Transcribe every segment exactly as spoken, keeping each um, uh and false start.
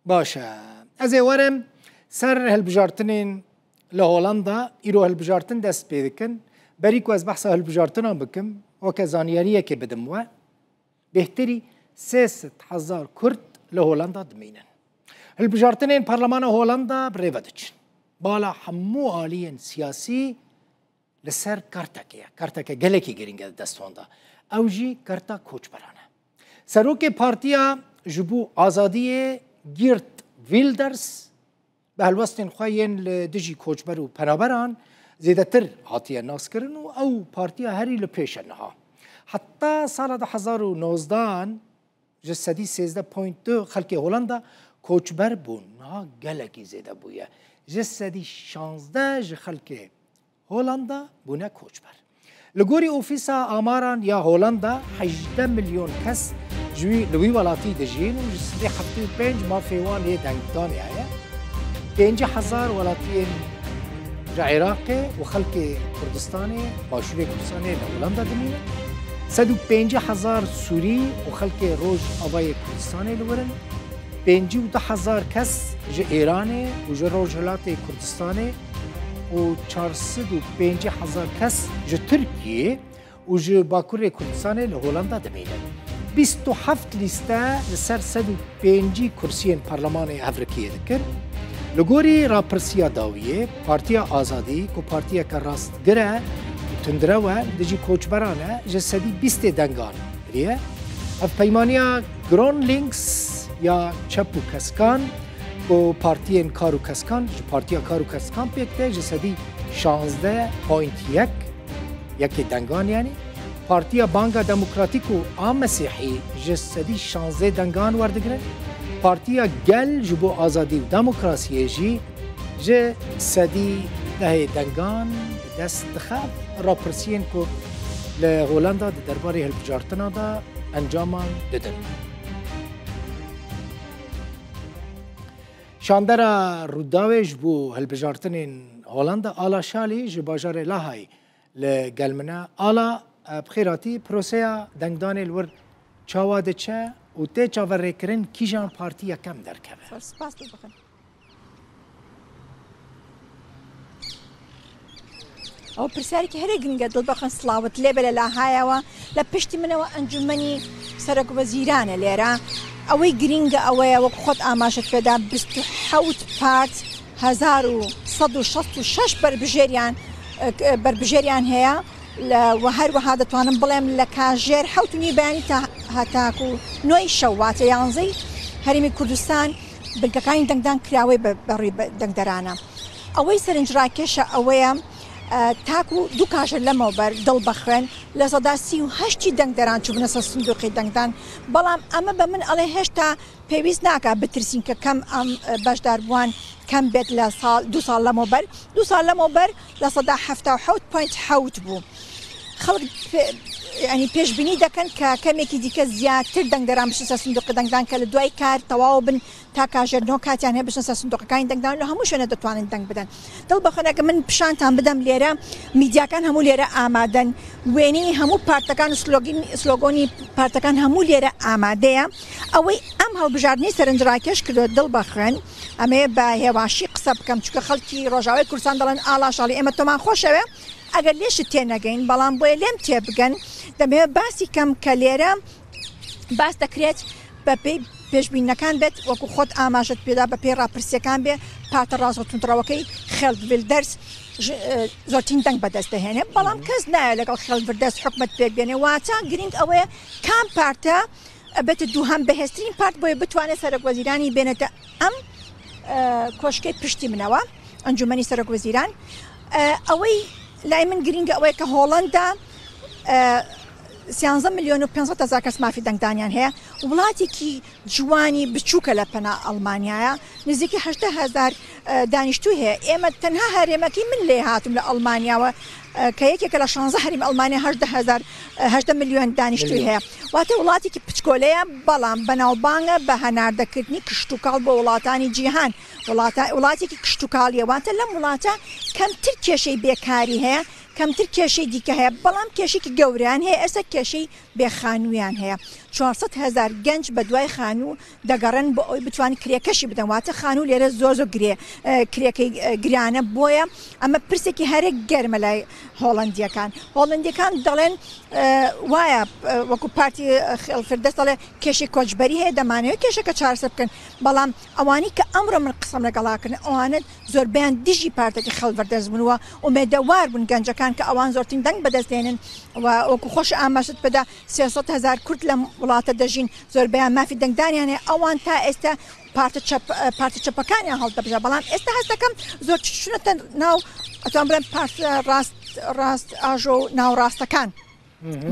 Baş e. Ez ê werim ser hilbijartinên li Holanda. Îro hilbijartin dest pê dikin. Berî ku ez behsa hilbijartinan bikim, weke zanyariyekê bidim we, bêhtirî sê sed hezar Kurd li Holanda dimînin. Hilbijartinên Parlemana Holanda bi rê ve diçin. Bala hemû aliyên siyasî li ser kartekê ye. Karteke gelekî girîng e di dest wan de. Ew jî karta koçberan e. Serokê Partiya ji bo Azadiyê, Geert Wilders, bi helwestên xwe yên li dijî koçber û penaberan zêdetir hatiye naskirin û ew partiya herî li pêş e niha. Heta sala du hezar û nozdeh ji sedî sêzdeh point du xelkê Holanda koçber bûn. Niha gelekî zêde bûye. Ji sedî şazdeh ji xelkê Holanda bûne koçber. Li gorî Ofîsa Amaran ya Holanda, hejdeh milyon kes ji wî, li wî welatî dijîn û ji sedî heftê û pênc mafê wan yê dengdanê heye. Pêncî hezar welatiyên ji Iraqê û xelkê Kurdistanê, Başûrê Kurdistanê li Holanda dimînin. Sed û pêncî hezar Sûrî û xelkê Rojavayê Kurdistanê li wir in. Pêncî û du hezar kes ji Îranê û ji Rojhilatê Kurdistanê û çar sed û pêncî hezar kes ji Tirkiyê û ji Bakurê Kurdistanê li Holanda dimînin. Bîst û heft lîste li ser sed û pêncî kursiyên Parlemanê hevrikiyê dikin. Li gorî rapirsiya dawiyê, Partiya Azadî, ku partiyeke rastgir e û tundrew e, li dijî koçberan e, ji sedî bîstê dengan kiriye. Hevpeymaniya GroenLinks ya çep û keskan, ku partiyên kar û keskan, ji Partiya Kar û Keskan pêk tê, ji sedî şazdeh point yek, yekê dengan, yanî Partiya Banga Demokratîk û a Mesîhî ji sedî şazdeh dengan werdigirin. Partiya Gel ji bo Azadî û Demokrasiyê jî ji sedî dehê dengan bi dest dixe. Rapirsiyên ku li Holanda di derbarê hilbijartina de encaman didin. Şandera Rûdawê ji bo hilbijartinên Holanda, Ala Şalî ji bajarê Lahayê li gel min e. Ala, e, bi xêr hatî. Proseya dengdanê li wir çawa diçe û tê çaverêkirin kîjan partî yekem derkeve? Zor spas, Dilbixwin. Ew pirsyareke herê giring e, Dilbixwin, silawit lê be. Lê Lahayê we, li piştî min e we encûmenî serokwezîran e lêre. Ewê giring e, ew e, wek xwe amaje pê da, bîst û hewt part, hezar û sed û şeşt û şeş berbijêriyan, e, berbijêriyan heye. Li, we her wiha dituanim bilim li kajêr hewt û nîv beyanî ta heta ku noyê şew, wate yanzey, Herêmê Kurdistan bilgekanî dengdan kirawê bi, bi rûyê dengderana. Ewê serinc rakeşa ewê ye, e, ta ku du kajêr lemober, Dilbixwin, li seda sî û heştî dengderan çûbûne ser sindoqê dengdan. Belam eme be min elê hêşta pêwîst nake bitirsîn ke kem em, e, beşdarbûwan kem bêt li sal, du sal lemober. Du sal lemober li seda hefta û hewt point hewt bû. Xelk pê-, yanî pêşbînî dekin ke kemekî dîke ziyadtir dengderan biçin ser sindoqê dengdan ke li duayî kar tewaw bin, ta kajêr nokatiyan hebe biçin ser sindoqekanî dengdan, li hemû şwêne ditwanin deng bidin. Dilbixwin, min pişantan bidim lêre, mîdyakan hemû lêre amade in. Wêneyî hemû partekan û slogîn-, slogonî partekan hemû lêre amade ye. Ewê em hewlbijartinê serinc rakeş kiriyo, Dilbixwin. Em ê bi hêwaşî qise bikim, çunke xelkî Rojavayê Kurdistan dibin, Ala Şalî, ême toman xweş e wê. Eger lê ji tênegeyin, belam boye lêm têbigin, demê basî kem ke lêre bas dekirêt, bi pê pêşbînekan bêt, wekû xwe amaje pê da, bi pê rapirsiyêkan bê, parti rast û tundrewekey Geert Wilders ji, e, zortîn deng bi dest dihêne. Belam kes nayê legal Geert Wilders hikûmet pêk bêne. Wata giring ew e, kam parti, e, bête duhem bihêztirîn part, boye bitwane serokwezîranî bênete em, e, koşkê piştî min e we, encûmenî serokwezîran. E, ewey layê min giring e, ew e ke Holanda, e, siyanzeh milyon û pênc sed hezar kes mafî dengdaniyan heye. Welatekî ciwanî biçûk e li pena Almanyaya. Nêzîkî hejdeh hezar, e, danîştû heye. Ême tenha herêmekî min lê hatim li Almanya we, e, ke yekeke li şanzeh herêmê Almanya hejdeh hezar, e, hejdeh milyon danîştû heye. Wate welatekî piçkole ye, belam benavbang e bi henardekirtinî kiştûkal bo welatanî cîhan. Welata-, welatekî kiştûkal ye. Wate lem welata kemtir kêşey bêkarî heye, kemtir kêşey dîke heye. Belam kêşekî gewreyan heye, ese kêşey bêxanûyan heye. چوار سەد هەزار گەنج بە دوای خانوو دەگەڕێن بۆ ئەوەی بتوانن کرێکەشی بدەن. واتە خانوو لێرە زۆر زۆر گرێ، ئە، کرێکەی، ئە، گرانە. بۆیە ئەمە پرسێکی هەرە گەرمە لای هۆڵەندیەکان. هۆڵەندیەکان دەڵێن، ئە، وایە، ئە، وەکو پارتی، ئە، خێڵ فردەس دەڵێ کێشەی کۆچبەری هەیە، دەمانەوێت کێشەکە چارەسەر بکەن. بەڵام ئەوانی کە ئەمڕۆ من قسەم لەگەڵا کردن، ئەوانە زۆربەیان دژی پارتەکە خەڵ فردەس بوون و ئومێدەوار بوون گەنجەکان کە ئەوان زۆرترین دەنگ بەدەست دێنن. و وەکو خۆش ئاماژەت بدا، سێ سەد هەزار کورد لەم وڵاتە دەژین، زۆربەیان مافی دەنگدانیان هەیە. ئەوان تا ئێستا پارتە چەپ-، پارتە چەپەکانیان هەڵدەبژە. بەڵام ئێستا هەست دەکەم زۆر چ-، چونەتە ناو، ئەتوان بڵێم پارتە ڕاست، ڕاست ئاژۆ و ناوڕاستەکان.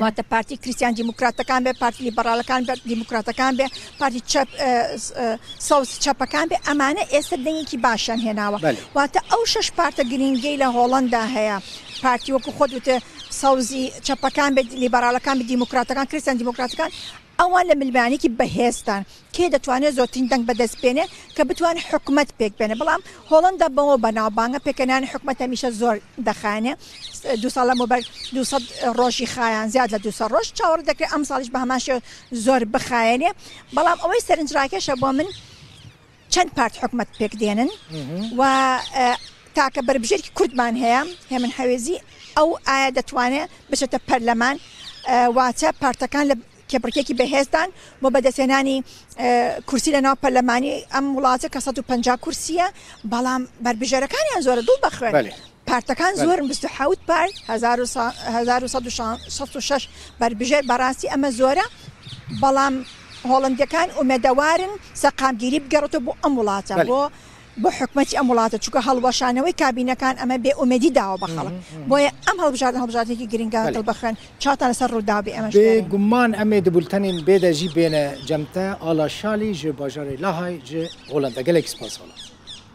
واتە پارتی کریستیان دیموکراتەکان بێ، پارتی لیبەڕالەکان بێ، دیموکراتەکان بێ، پارتی چەپ، ئە، س-، ئە، سەوز چەپەکان بێ، ئەمانە ئێستا دەنگێکی باشیان هێناوە. بەڵێ. واتە ئەو شەش پارتە گرنگەی لە هۆڵەندا هەیە، پارتی وەکو خۆت وتە سەوزی چەپەکان بێ، لیبەڕالەکان بێ، دیموکراتەکان، کریستیان دیموکراتەکان، ئەوان لە ململانێکی بەهێزدان. کێ دەتوانێت زۆرترین دەنگ بەدەست بێنێ کە بتوانێت حکومەت پێک بێنێ؟ بەڵام هۆڵەندا بەوە بەناوبانگە، پێکەنانی حکومەت هەمیشە زۆر دەخایەنێ. دوو ساڵ لەمەوبەر دوو سەد ڕۆژی خایان، زیاد لە دوو سەد ڕۆژ چاوەڕێ دەکرێت ئەم ساڵیش بە هەمان شێوە زۆر بخایەنێ. بەڵام ئەوەی سەرنجڕاکێشە بۆ من، چەند پارت حکومەت پێک دێنن و، ئە، تاکە بەربژێرکی کوردمان هەیە، هێمن حەوێزی، ئەو ئایا دەتوانێت بچێتە پەرلەمان؟ ئە، واتە پارتەکان لە کێبڕکێکی بەهێزدان بۆ بەدەستهێنانی، ئە، کورسی لە ناو پەرلەمانی ئەم وڵاتە کە سەد و پەنجا کورسیە، بەڵام بەربژێرەکانیان زۆرە، دڵ بەخوێن. بەڵێ. پارتەکان بەڵێ. زۆرن، بیست و حەوت پارت، هەزار و سە-، هەزار و سەد و شەست و شەش بەربژێر، بەڕاستی ئەمە زۆرە، بەڵام هۆڵندیەکان ئومێدەوارن سەقامگیری بگەڕێتەوە بۆ ئەم وڵاتە، بەڵێ. بۆ، بۆ حکومەتی ئەم وڵاتە، چونکە هەڵوەشانەوەی کابینەکان ئەمە بێ ئومێدی داوە بە خەڵک. مهم، مهم. بۆیە ئەم هەڵبژاردن، هەڵبژاردنێکی گرنگە، بەڵێ. دڵ بەخوێن، چاتان لەسەر ڕووداو بێ ئەمەش بێ دەڵێن. گومان ئەمێ دبولتەنین بێدە ژی بێنە جەمتە ئالا شالی ژێ باژارێ لاهای ژێ هۆڵەندە. گەلێک سپاس هەڵە.